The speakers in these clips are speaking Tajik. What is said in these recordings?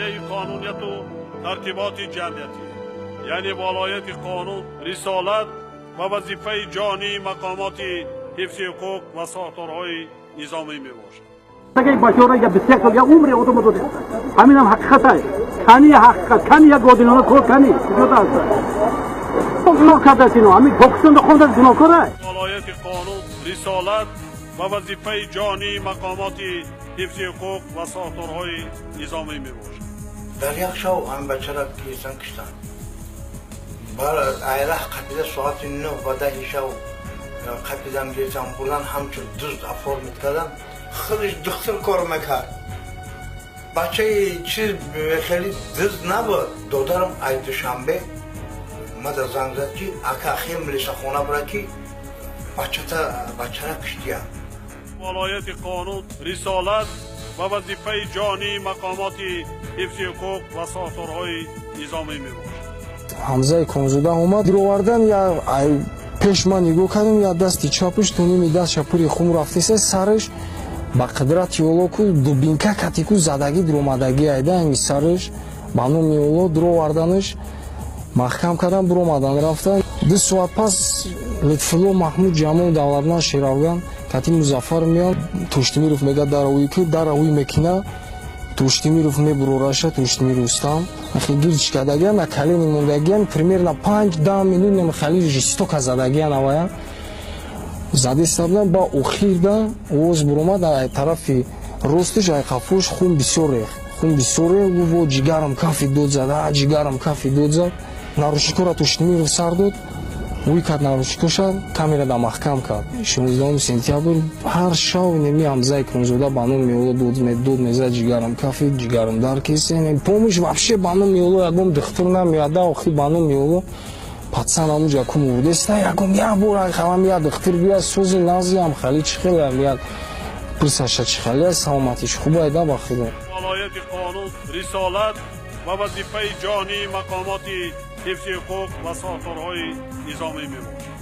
ҳимояи қонунияту тартиботи ҷамъиятӣ, яъне волояти қонун рисолат ва вазифаи ҷонии мақомоти ҳифзи ҳуқуқ ва сохторҳои низомӣ мебошад. Бачаҳоро я 21 сол я умри одам додем. Ҳамин ҳам ҳақиқат аст. Кани ҳақиқат, кани як одилона кор кани. Куҷо аст? Гуноҳ кардааст ино. Ҳамин Покистонда хондааст, гуноҳкор аст. Волояти қонун рисолат ва вазифаи ҷонии мақомоти ҳифзи ҳуқуқ ва сохторҳои низомӣ мебошад. Дар як шав ҳамин бачаро гирифтан киштанд. Айраҳ қапида соати 9 ба 10 шав қапидан гирифтан бурдан, ҳамчун дузд оформить кардан. Худаш духтур кор мекард. Бачаи чиз хеле дузд набуд. Додарам ай Душанбе мада занг зад, ки ака хел милисахона бира, ки бачара киштия. Волояти қонун рисолат ва вазифаи ҷонии мақомоти ҳифзи ҳуқуқ ва сохторҳои низомӣ мебошад. Ҳамзаи Комзода омад, дировардан я пеш ман нигоҳ кардем, я дасти чапаш то ними дастша пури хун рафтеса, сараш ба қудрати Олло ку дубинка катику задагӣ дуромадагӣ айда ҳами сараш. Ба номи Олло дуроварданаш маҳкам кардан, буромадан рафтан. 2 соат пас Лутфулло Маҳмуд Ҷамол Давлатманд Шерафган кати Музаффар меян. Тоштимиров мега даравӯй ки даравӯй мекина, Тоштимиров мебурораша. Тоштимир Рустам гирч кардагиан, на колени мондагиан, примерно 5-10 минут намхали жестоко задагиан, авая задеста будан. Ба охирда овоз буромад, ай тарафи ростиш, ай қафош хун бисёр рехт, хун бисёр рехт. Гуфт: «Во ҷигарам кафи дод зад, а ҷигарам кафи дод зад». Наручникора Тоштимиров сар дод, вуй кард наручникоша, камера да маҳкам кард. 16 сентябр ҳар шав неми Ҳамзаи Кунзода ба номи Олло дод мезад: «Ҷигарам кафи, ҷигарам дар кесе, помощь». Вообще ба номи Олло ягон духтур намеяда. Охи ба номи Олло пацан ҳамуҷа ку мурдеста, ягон як бор халам як духтур бия, сӯзи назиам хали чӣ хелам, як пурсаша чӣ хали саломатиш хуб айда, ба худо. Волояти қонун рисолат ва вазифаи ҷонии мақомоти ҳифзи ҳуқуқ ва сохторҳои низомӣ мебошад.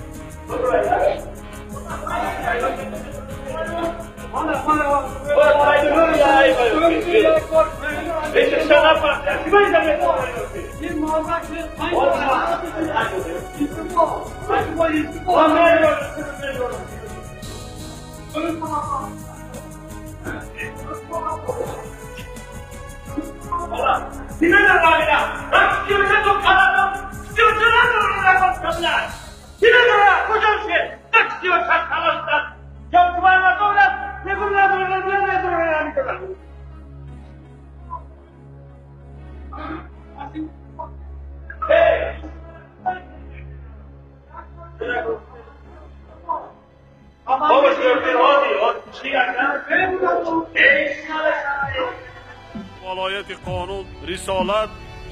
Волояти қонун рисолат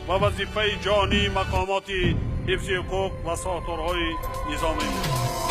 ва вазифаи ҷонии мақомоти ҳифзи ҳуқуқ ва сохторҳои низомӣ мебошад.